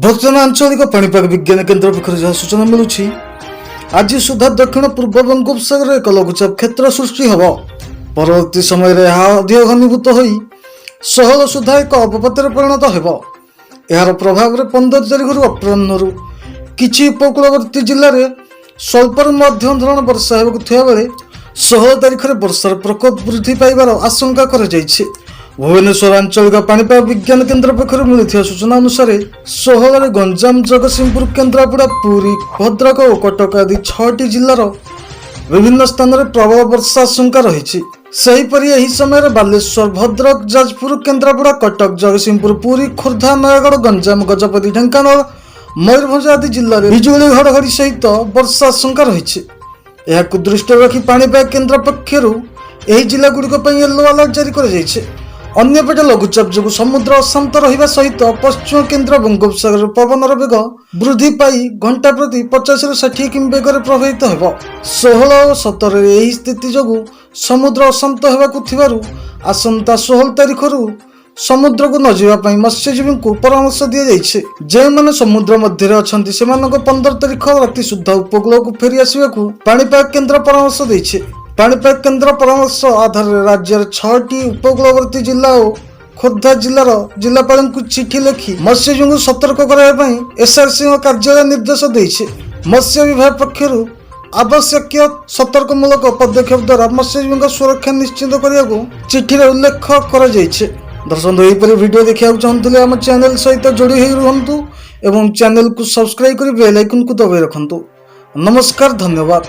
ବର୍ତ୍ତମାନ ଆଞ୍ଚଳିକ ପାଣିପାଗ ବିଜ୍ଞାନ କେନ୍ଦ୍ର ପକ୍ଷରୁ ଯାହା ସୂଚନା ମିଳୁଛି, ଆଜି ସୁଦ୍ଧା ଦକ୍ଷିଣ ପୂର୍ବ ବଙ୍ଗୋପସାଗରରେ ଏକ ଲଘୁଚାପ କ୍ଷେତ୍ର ସୃଷ୍ଟି ହେବ। ପରବର୍ତ୍ତୀ ସମୟରେ ଏହା ଅଧିକ ଘନୀଭୂତ ହୋଇ 16 ସୁଦ୍ଧା ଏକ ଅବପାତରେ ପରିଣତ ହେବ। ଏହାର ପ୍ରଭାବରେ 15 ତାରିଖରୁ ଅପରାହ୍ନରୁ କିଛି ଉପକୂଳବର୍ତ୍ତୀ ଜିଲ୍ଲାରେ ସ୍ୱଳ୍ପରୁ ମଧ୍ୟମ ଧରଣ ବର୍ଷା ହେବାକୁ ଥିବାବେଳେ 16 ତାରିଖରେ ବର୍ଷାର ପ୍ରକୋପ ବୃଦ୍ଧି ପାଇବାର ଆଶଙ୍କା କରାଯାଇଛି। ଭୁବନେଶ୍ୱର ଆଞ୍ଚଳିକ ପାଣିପାଗ ବିଜ୍ଞାନ କେନ୍ଦ୍ର ପକ୍ଷରୁ ମିଳିଥିବା ସୂଚନା ଅନୁସାରେ, 16ରେ ଗଞ୍ଜାମ, ଜଗତସିଂହପୁର, କେନ୍ଦ୍ରାପଡ଼ା, ପୁରୀ, ଭଦ୍ରକ ଓ କଟକ ଆଦି ଛଅଟି ଜିଲ୍ଲାର ବିଭିନ୍ନ ସ୍ଥାନରେ ପ୍ରବଳ ବର୍ଷା ଆଶଙ୍କା ରହିଛି। ସେହିପରି ଏହି ସମୟରେ ବାଲେଶ୍ୱର, ଭଦ୍ରକ, ଯାଜପୁର, କେନ୍ଦ୍ରାପଡ଼ା, କଟକ, ଜଗତସିଂହପୁର, ପୁରୀ, ଖୋର୍ଦ୍ଧା, ନୟାଗଡ଼, ଗଞ୍ଜାମ, ଗଜପତି, ଢେଙ୍କାନାଳ, ମୟୂରଭଞ୍ଜ ଆଦି ଜିଲ୍ଲାରେ ବିଜୁଳି ଘଡ଼ଘଡ଼ି ସହିତ ବର୍ଷା ଆଶଙ୍କା ରହିଛି। ଏହାକୁ ଦୃଷ୍ଟିରେ ରଖି ପାଣିପାଗ କେନ୍ଦ୍ର ପକ୍ଷରୁ ଏହି ଜିଲ୍ଲାଗୁଡ଼ିକ ପାଇଁ ୟେଲୋ ଆଲର୍ଟ ଜାରି କରାଯାଇଛି। ଅନ୍ୟପଟେ ଲଘୁଚାପ ଯୋଗୁଁ ସମୁଦ୍ର ଅଶାନ୍ତ ରହିବା ସହିତ ପଶ୍ଚିମ କେନ୍ଦ୍ର ବଙ୍ଗୋପସାଗରରେ ପବନର ବେଗ ବୃଦ୍ଧି ପାଇ ଘଣ୍ଟା ପ୍ରତି 50ରୁ 60 କିମି ବେଗରେ ପ୍ରବାହିତ ହେବ। 16 ଓ 17ରେ ଏହି ସ୍ଥିତି ଯୋଗୁଁ ସମୁଦ୍ର ଅଶାନ୍ତ ହେବାକୁ ଥିବାରୁ ଆସନ୍ତା 16 ତାରିଖରୁ ସମୁଦ୍ରକୁ ନ ଯିବା ପାଇଁ ମତ୍ସ୍ୟଜୀବୀଙ୍କୁ ପରାମର୍ଶ ଦିଆଯାଇଛି। ଯେଉଁମାନେ ସମୁଦ୍ର ମଧ୍ୟରେ ଅଛନ୍ତି, ସେମାନଙ୍କୁ 15 ତାରିଖ ରାତି ସୁଦ୍ଧା ଉପକୂଳକୁ ଫେରି ଆସିବାକୁ ପାଣିପାଗ କେନ୍ଦ୍ର ପରାମର୍ଶ ଦେଇଛି। ପାଣିପାଗ କେନ୍ଦ୍ର ପରାମର୍ଶ ଆଧାରରେ ରାଜ୍ୟର ଛଅଟି ଉପକୂଳବର୍ତ୍ତୀ ଜିଲ୍ଲା ଓ ଖୋର୍ଦ୍ଧା ଜିଲ୍ଲାର ଜିଲ୍ଲାପାଳଙ୍କୁ ଚିଠି ଲେଖି ମତ୍ସ୍ୟଜୀବୀଙ୍କୁ ସତର୍କ କରାଇବା ପାଇଁ ଏସ୍ଆରସିଙ୍କ କାର୍ଯ୍ୟାଳୟ ନିର୍ଦ୍ଦେଶ ଦେଇଛି। ମତ୍ସ୍ୟ ବିଭାଗ ପକ୍ଷରୁ ଆବଶ୍ୟକୀୟ ସତର୍କମୂଳକ ପଦକ୍ଷେପ ଦ୍ୱାରା ମତ୍ସ୍ୟଜୀବୀଙ୍କ ସୁରକ୍ଷା ନିଶ୍ଚିତ କରିବାକୁ ଚିଠିରେ ଉଲ୍ଲେଖ କରାଯାଇଛି। ଦର୍ଶକ, ଏହିପରି ଭିଡ଼ିଓ ଦେଖିବାକୁ ଚାହୁଁଥିଲେ ଆମ ଚ୍ୟାନେଲ ସହିତ ଯୋଡ଼ି ହୋଇ ରୁହନ୍ତୁ ଏବଂ ଚ୍ୟାନେଲକୁ ସବସ୍କ୍ରାଇବ୍ କରି ବେଲ୍ ଆଇକନ୍କୁ ଦବାଇ ରଖନ୍ତୁ। ନମସ୍କାର, ଧନ୍ୟବାଦ।